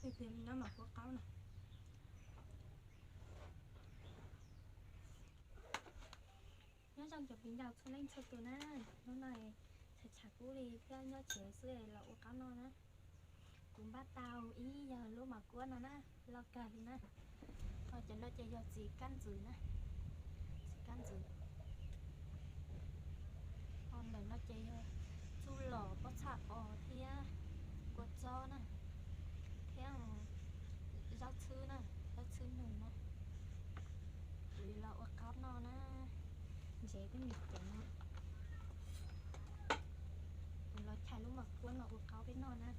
Tias li no mas ua qaub no. Nyob zoo cov viv ncaus txhua leej txhua tus na, hnub no tshav tshav kub li thiab nyob tsev xwb los ua qaub noj na. Kuv npaj tau ib yog lub mos kuab no na, loj kawg li na. Ho cov no ces yog txiv kab ntxwv na, txiv kab ntxwv. Ho ntawm no ces yog txuj lom, pob txha os thiab kua txob na, thiab zaub txhwb na, zaub txhwb nug na. Kuv yuav los ua qaub noj na, ntsev tej me cev no. Kuv los chais lub mos kuab no ua qaub peb noj na.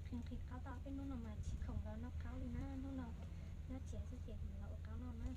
Nqhis nqhis qaub tau peb hnub no mas tsis khoom los noj qaub li na, hnub no nyob tsev xwb ces kuv los ua qaub noj na.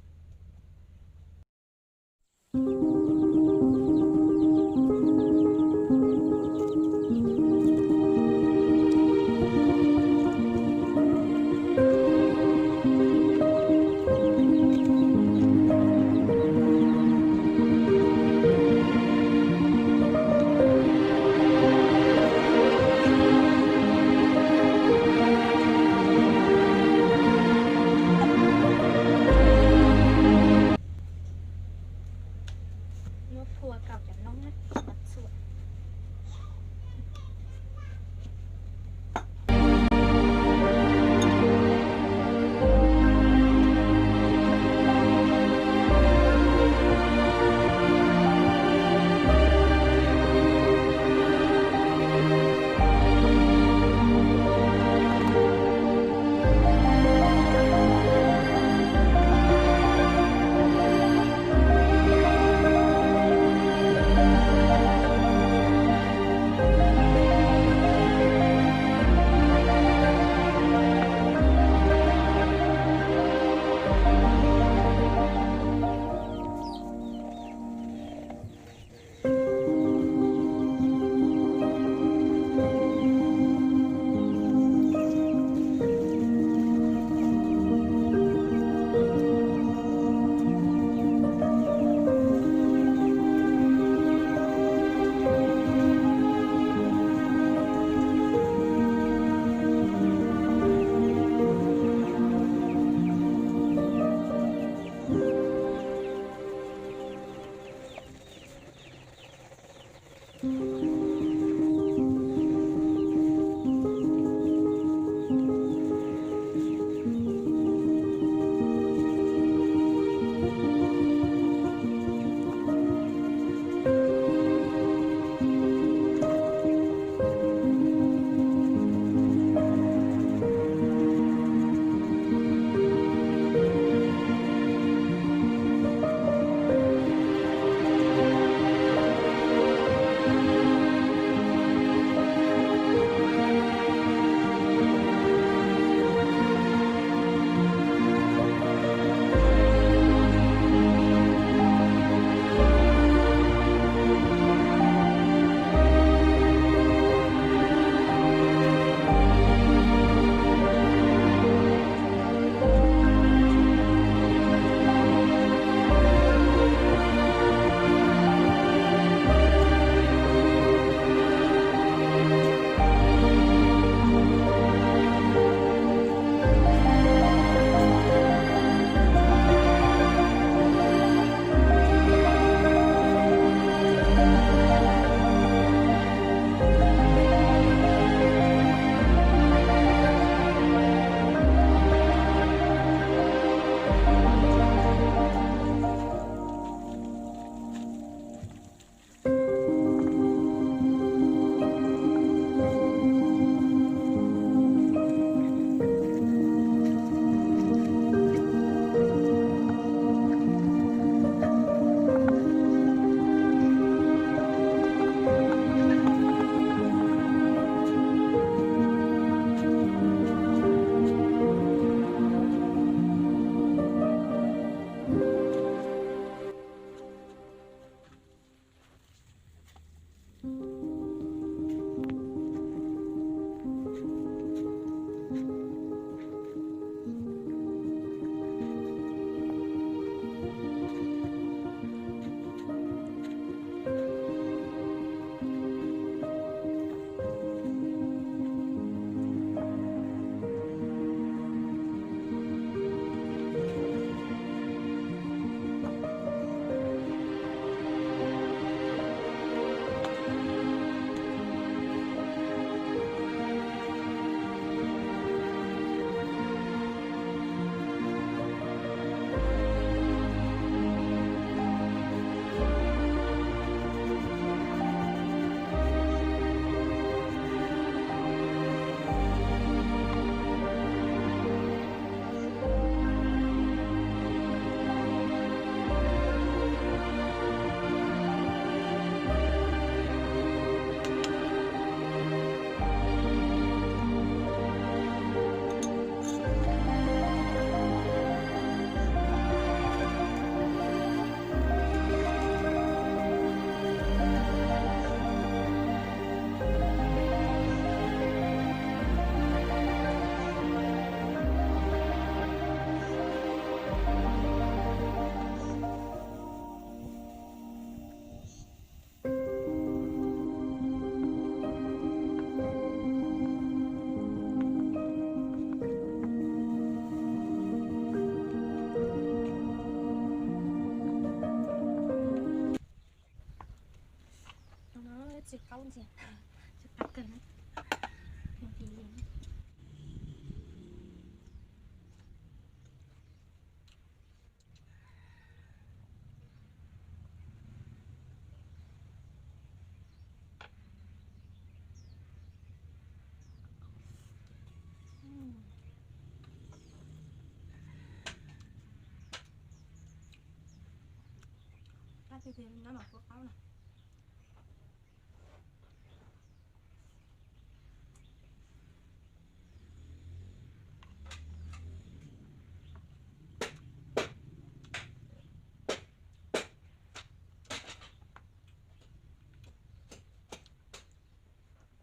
Ib pliag nab mam kua qaub na.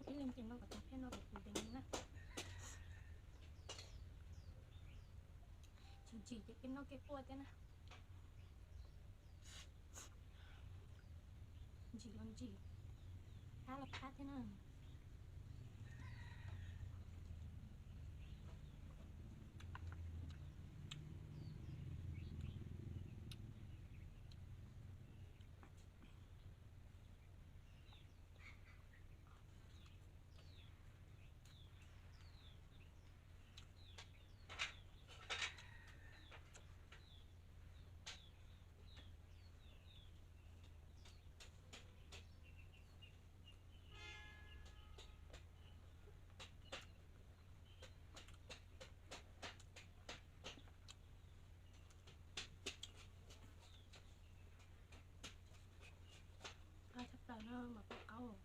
Ib leeg ces noj kom tag thiab, noj kom puv ntev li na. Tsis ntsim ces peb noj kev quaj thiab na. Ntsim los ntsim, qab los qab thiab na. Qab tshaj plaws no mas kua qaub.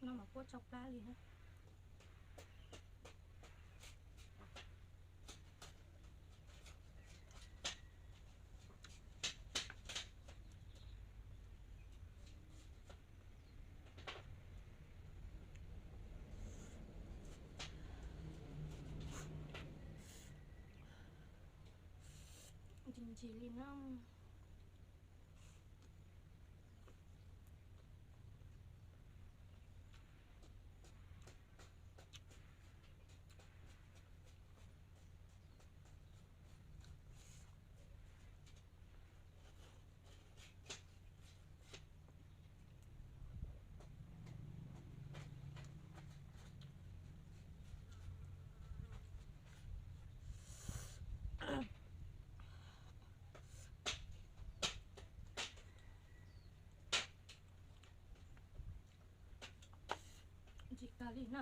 No mas quaj tshaj plab li na. Ntsim ntsim li na. Ntsim kawg li na.